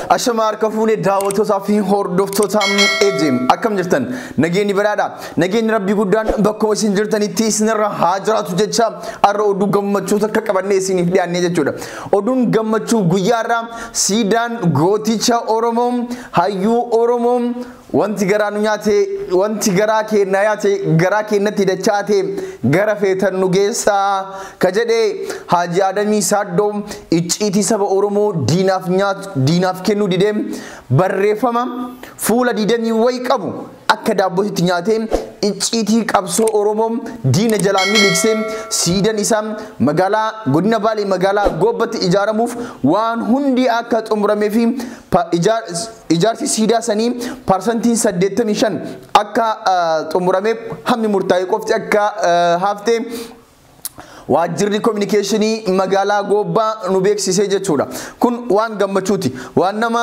Ashama harka fuunee daawwattootaa fi hordoftoota AJM akkam jirtan? Nageenyi badhaadha. Nageenyi rabbii guddaan bakkuma isin jirtanitti isinirra haa jiraatu jecha har'a oduu gammachuu takka qabannee isiniif dhiyaannee jechuudha. Oduun gammachuu guyyaa har'aa siidaan gooticha Oromoo, hayyuu Oromoo, wanti garaa nu nyaate, wanti garaa keenya nyaate, garaa keenyatti dachaate gara feetan nu geessaa ka jedhee Haaji Adamii Saaddoo icciitii saba Oromoo diinaaf nyaatu diinaaf kennuu didee barreeffama fuula 20 wayi qabu akka daabbootitti nyaatee icciitii qabsoo Oromoo diina jalaa miliqsee siidan isaa magaalaa godina Baalee magaalaa Goobbatti ijaaramuuf waan hundi akka xumuramee fi ijaarsi siidaa sanii 85% akka xumuramee hammi murtaa'e qofti akka haftee waajjirri kominikeeshinii magaalaa Goobbaa nu beeksisee jechuudha. Kun waan gammachuuti. Waan nama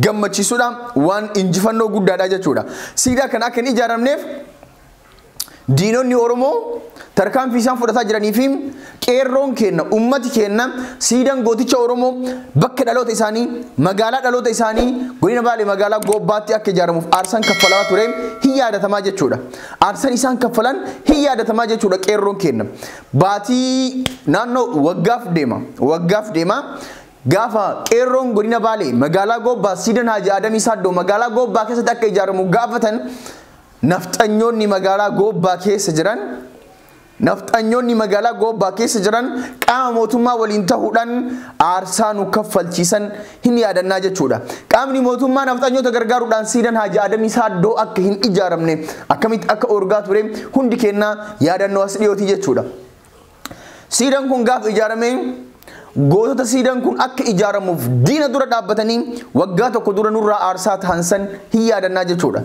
gammachiisudha. Waan injifannoo guddaadha jechuudha. Siidaa kana akka hin ijaaramneef diinonni Oromoo tarkaanfii isaan fudhataa jiranii fi qeerroon kenna, ummati kenna siidaan gooticha Oromoo bakka dhaloota isaanii, magaalaa dhaloota isaanii godina Baalee magaalaa Goobbaatti akka ijaaramuuf aarsaan kaffalamaa ture hin yaadatamaa jechuudha. Aarsaan isaan kaffalan hin yaadatamaa jechuudha qeerroon kenna. Baatii naannoo waggaaf deema. Waggaaf deema. Gaafa qeerroon godina Baalee magaalaa Goobbaa siidaan Haaji Adamii Saaddoo magaalaa Goobbaa keessatti akka ijaaramu gaafatan nafxanyoonni magaalaa Goobbaa keessa jiran nafxanyoonni magaalaa Goobbaa keessa jiran qaama mootummaa waliin ta'uudhaan aarsaa nu kaffalchiisan hin yaadannaa jechuudha. Qaamni mootummaa nafxanyoota gargaaruudhaan siidaan Haaji Adamii Saaddoo akka hin ijaaramne akkamitti akka orgaa ture hundi kennaa yaadannoo as dhiyooti jechuudha. Siidaan kun gaafa ijaarame gootota siidaan kun akka ijaaramuuf diina dura dhaabbatanii waggaa tokko dura nurraa aarsaa ta'an san hin yaadannaa jechuudha.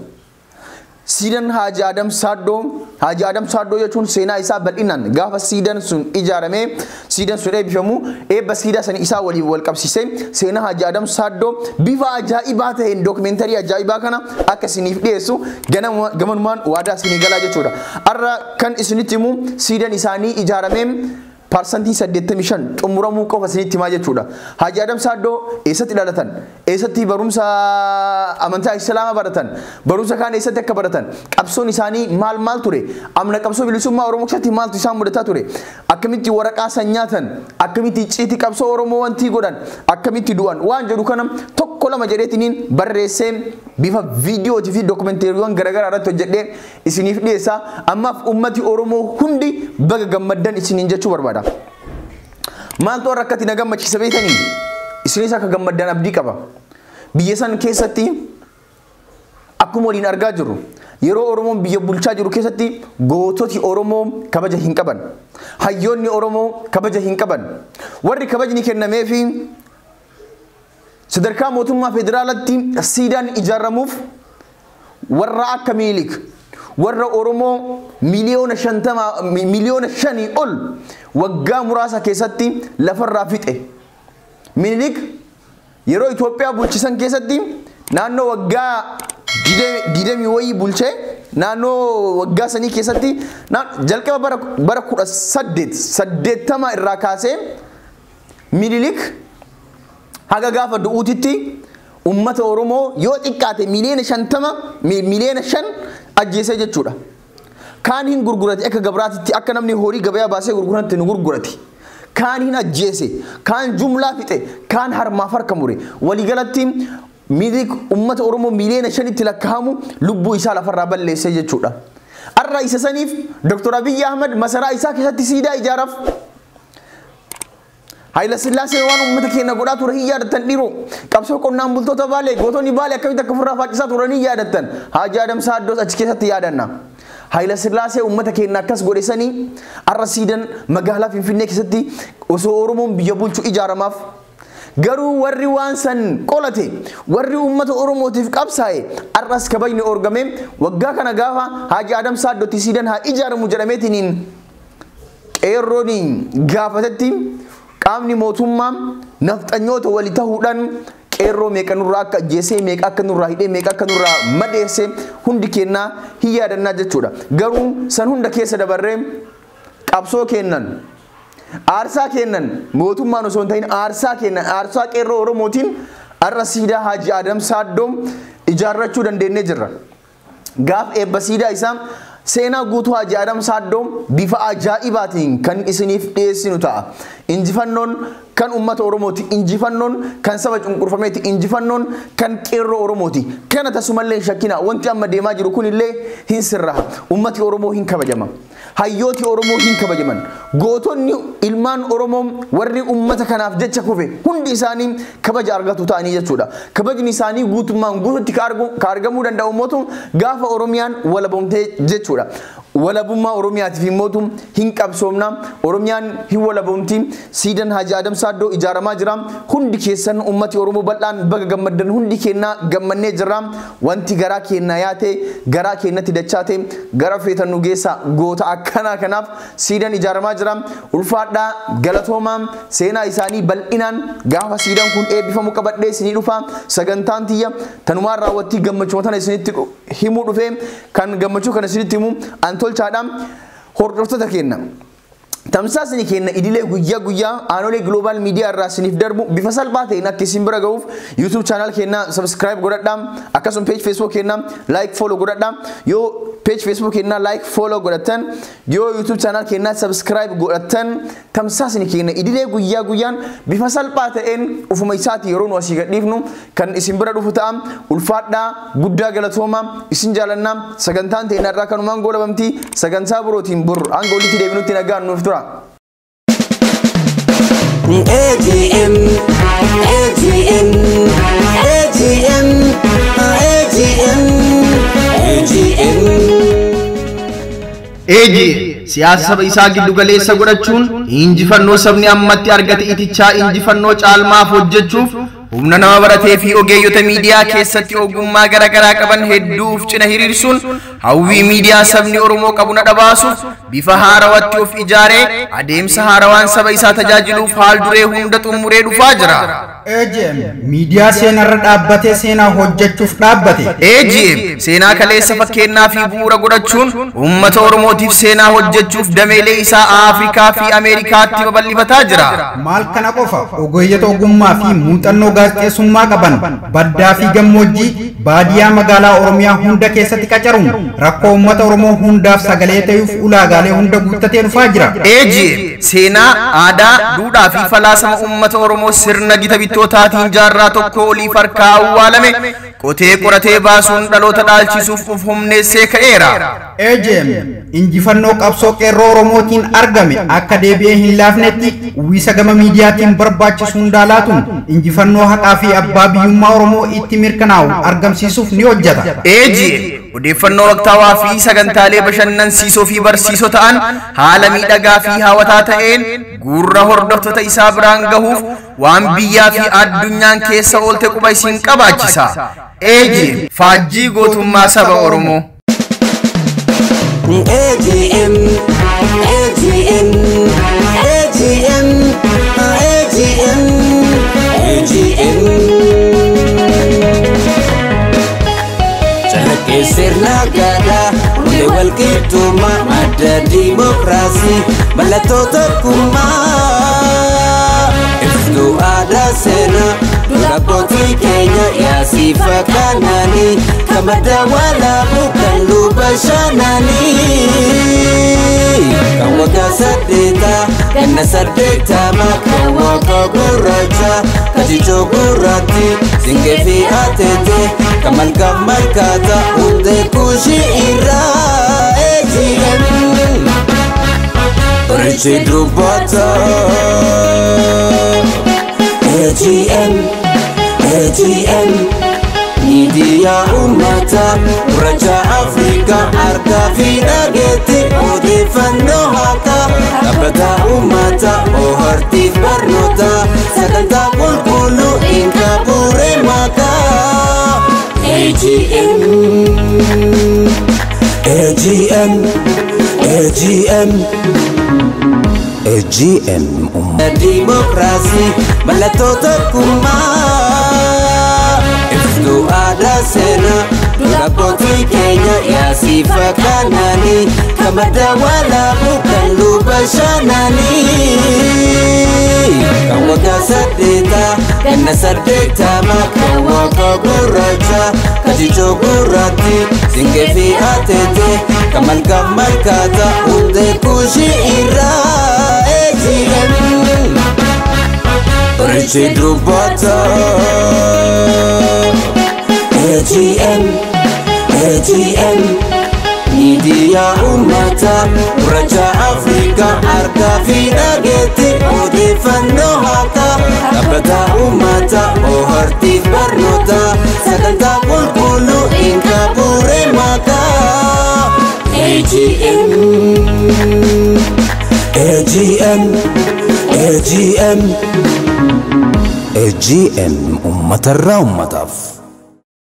Siidaan Haaji Adam Saaddoo, Haaji Adam Saaddoo jechuun seenaa isaa bal'inaan gaafa siidaan sun ijaaramee siidaan sun eebbifamu eebba siidaa san isaa waliin wal qabsiisee seenaa Haaji Adam Saaddoo bifa ajaa'ibaa ta'een dookumentarii ajaa'ibaa kana akka isiniif dhiyeessu gamanumaan waadaa isinii galaa jechuudha. Har'a kan isinitti himu siidaan isaanii ijaaramee 85% xumuramuu qofa isinitti himaa jechuudha. Haaji Adam Saaddoo eessatti dhalatan? Eessatti barumsa amantaa Islaamaa baratan? Barumsa kaan eessatti akka baratan? Qabsoon isaanii maal maal ture? Amna qabsoo bilisummaa Oromoo keessatti maaltu isaan mudataa ture? Akkamitti waraqaa san nyaatan? Akkamitti icciitii qabsoo Oromoo wanti godhan? Akkamitti du'an? Waan jedhu kana tokko lama jedheetiniin barreessee bifa viidiyootii fi dookumenteeriiwwan garaagaraa irratti hojjedhee isiniif dhiyeessa. Ammaaf ummati Oromoo hundi baga gammaddan isiniin jechuu barbaada. Maaltu warra akkatti na gammachiisa beektanii? Isinis akka gammaddan abdii qaba. Biyya san keessatti akkuma waliin argaa jirru yeroo Oromoon biyya bulchaa jiru keessatti goototi Oromoo kabaja hin qaban. Hayyoonni Oromoo kabaja hin qaban. Warri kabajni kennameefi sadarkaa mootummaa federaalatti siidaan ijaaramuuf warra akka Miilik warra Oromoo 50 miliyoona 5 ol waggaa muraasa keessatti lafarraa fixe. Minilik yeroo Itoophiyaa bulchisan keessatti naannoo waggaa 20 wayii bulchee naannoo waggaa sanii keessatti jalqaba bara 1880 irraa kaasee Minilik haga gaafa du'uutitti ummata Oromoo yoo xiqqaate miliyoona 50 miliyoona 5 ajjeesee jechuudha. Kaan hin gurgurate akka gabraatitti akka namni horii gabayaa baasee gurgurante nu gurgurate. Kaan hin ajjeese, kaan jumlaa fixe, kaan harmaaf harka mure. Waliigalatti Minilik ummata Oromoo miliyoona 5tti lakkaa'amu lubbuu isaa lafarraa balleessee jechuudha. Har'a isa saniif Dr. Abiyyi Ahmad masaraa isaa keessatti siidaa ijaaraaf. Haayila Sillaasee waan uummata keenya godhaa ture hin yaadattan dhiiroo. Qabsoo qonnaan bultoota Baalee gootonni Baalee akkamitti akka ofirraa faaccisaa turan hin yaadattan. Haaji Adam Saaddoos achi keessatti yaadanna. Haayila Sillaasee uummata keenya akkas godhe sanii har'a siidan magaalaa Finfinnee keessatti osoo Oromoon biyya bulchu ijaaramaaf. Garuu warri waan san qolate warri uummata Oromootiif qabsaa'e har'as kabajni orgame waggaa kana gaafa Haaji Adam Saaddootti siidan haa ijaaramu jedhameetiniin qeerroon gaafatetti qaamni mootummaa nafxanyoota wali ta'uudhaan qeerroo meeqa nurraa akka ajjeesee meeqa akka nurraa hidhee meeqa akka nurraa madeesse hundi kennaa hin yaadannaa jechuudha. Garuu san hunda keessa dabarree qabsoo kennan aarsaa kennan mootummaan osoo hin ta'in aarsaa kennan aarsaa qeerroo Oromootiin Har'a siidaa Haaji Adam Saaddoo ijaarrachuu dandeenyee jirra. Gaaf eebba siidaa isaa seenaa guutuu Haaji Adam Saaddoo bifa ajaa'ibaatiin kan isiniif dhiyeessinu ta'a. Injifannoon kan uummata Oromooti. Injifannoon kan saba cunqurfameeti. Injifannoon kan qeerroo Oromooti. Kana tasumallee hin shakkina. Wanti amma deemaa jiru kunillee hin sirraha. Uummati Oromoo hin kabajama. Hayyooti Oromoo hin kabajaman. Gootonni ilmaan Oromoo warri uummata kanaaf jecha kufe hundi isaanii kabaja argatu ta'anii jechuudha. Kabajni isaanii guutummaan guututti ka argamuu danda'u mootum gaafa Oromiyaan walabomtee jechuudha. Walabummaa Oromiyaatiif mootum hin qabsoomna. Oromiyaan hin walabomti. Siidan Haaji Adam Saaddoo ijaaramaa jira. Hundi keessan uummati Oromoo bal'aan baga gammaddan, hundi keenna gammannee jirra. Wanti garaa keenna yaate garaa keennatti dachaate gara feetan nu geessa goota akkanaa kanaaf siidan ijaaramaa jira. Ulfaadhaa, galatoomaa. Seenaa isaanii bal'inaan gaafa siidan kun eebbifamu qabadhee isinii dhufa. Sagantaan tiyya tanumaan raawwattii gammachuu tana isinitti himuu dhufe, kan gammachuu kana isinitti himu an tolchaadha. Hordoftoota keenya, tamsaasni keenya idilee guyyaa guyyaa Aanolee Global Media irraa isiniif darbu bifa salphaa ta'een akka isin bira gahuuf YouTube channel keenya subscribe godhadhaa. Akkasuma page Facebook keenya like, follow godhadhaa. Yoo page Facebook keenya like, follow godhattan, yoo YouTube channel keenya subscribe godhattan, tamsaasni keenya idilee guyyaa guyyaan bifa salphaa ta'een ufuma isaati yeroo nu asii gadhiifnu kan isin bira dhufu ta'a. Ulfaadhaa, guddaa galatooma, isin jaalannaa. Sagantaan ta'e irraa kanumaan goolabamti. Sagantaa birootiin bor hanga walitti deebinutti nagaan nuuf tura. AGM, AGM, AGM, AGM, AGM. Eeji siyaasa saba isaa giddu galeessa godhachuun injifannoo sabni ammatti argate itichaa injifannoo caalmaaf hojjechuuf humna nama baratee fi ogeeyyota miidiyaa keessatti ogummaa garaagaraa qaban hedduuf cina hiriirsuun hawwii miidiyaa sabni Oromoo qabu na dhabaasuuf bifa haarawatti of ijaaree adeemsa haarawaan saba isaa tajaajiluuf haal duree hunda xumuree dhufaa jira. AGM miidiyaa seenarra dhaabbatee seenaa hojjechuuf dhaabbate. AGM seenaa kaleessa fakkeenyaa fi bu'uura godhachuun uummata Oromootiif seenaa hojjechuuf dameelee isaa Afrikaa fi Ameerikaatti babal'ifataa jira. Maal kana qofa, ogeeyyota ogummaa fi muuxannoo gaazexeessummaa qaban baddaa fi gammoojjii, baadiyyaa, magaalaa Oromiyaa hunda keessatti qacaruun rakkoo uummata Oromoo hundaaf sagalee ta'uuf ulaagaalee hunda guuttatee dhufaa jira. AGM seenaa, aadaa, duudhaa fi falaasama uummata Oromoo sirna gita bittootaatiin jaarraa tokko oliif harkaa awwaalame qotee qoratee baasuun dhaloota dhaalchisuuf of humneessee ka'eera. AGM injifannoo qabsoo qeerroo Oromootiin argame akka deebi'ee hin laafnetti uwwisa gama miidiyaatiin barbaachisu hundaa laatuun injifannoo haqaa fi abbaa biyyummaa Oromoo itti mirkanaa'u argamsiisuuf ni hojjeta. AGM odeeffannoo waqtaawaa fi sagantaalee bashannansiisoo fi barsiisoo ta'an haala miidhagaa fi hawwataa ta'een gurra hordoftoota isaa biraan gahuuf waan biyyaa fi addunyaan keessa oolte quba isin qabaachisa. AGM faajjii gootummaa saba Oromoo. AGM, AGM, AGM, AGM, AGM. Calaqqee sirna gadaa, hundee walqixxummaa, madda diimokiraasii, mallattoo tokkummaa. Ibsituu aadaa seenaa dura abbootii keenya yaasii fakkaanaanii kan madda walaabuu kan luba shaananii. Kan waggaa 8 ganna 80, kan waggaa gurraacha, kan jichoo gurraatti, siinqee fi ateete, kan malkaaf malkaata hundee kuushii irraa. AGM. Richi dubbata. AGM, AGM, miidiyaa uummataa gurraacha Afrikaa, harkaa fi dhageetti odeeffannoo haqaa, dhaabbata uummataa bohaartiif barnoota, sagantaa qulqulluu hin qabuure maqaa. AGM, AGM, AGM. AGM Diimokiraasii, mallattoo tokkummaa. Ibsituu aadaa seenaa dura abbootii keenya yaasii fakkaanaanii kan madda walaabuu kan luba shaananii. Kan waggaa 8 Ganna 80 kan waaqa gurraacha, kajichoo gurraatti, singee fi ateete, kan malkaaf malkaata hundee kuushii irraa AGM. Richi dubbata AGM, AGM. Miidiyaa uummataa gurraacha Afrikaa, harkaa fi dhageetti odeeffannoo haqaa, dhaabbata uummataa bohaartiif barnoota, sagantaa qulqulluu hin qabuure maqaa. AGM, AGM, AGM, AGM uummatarraa uummataaf.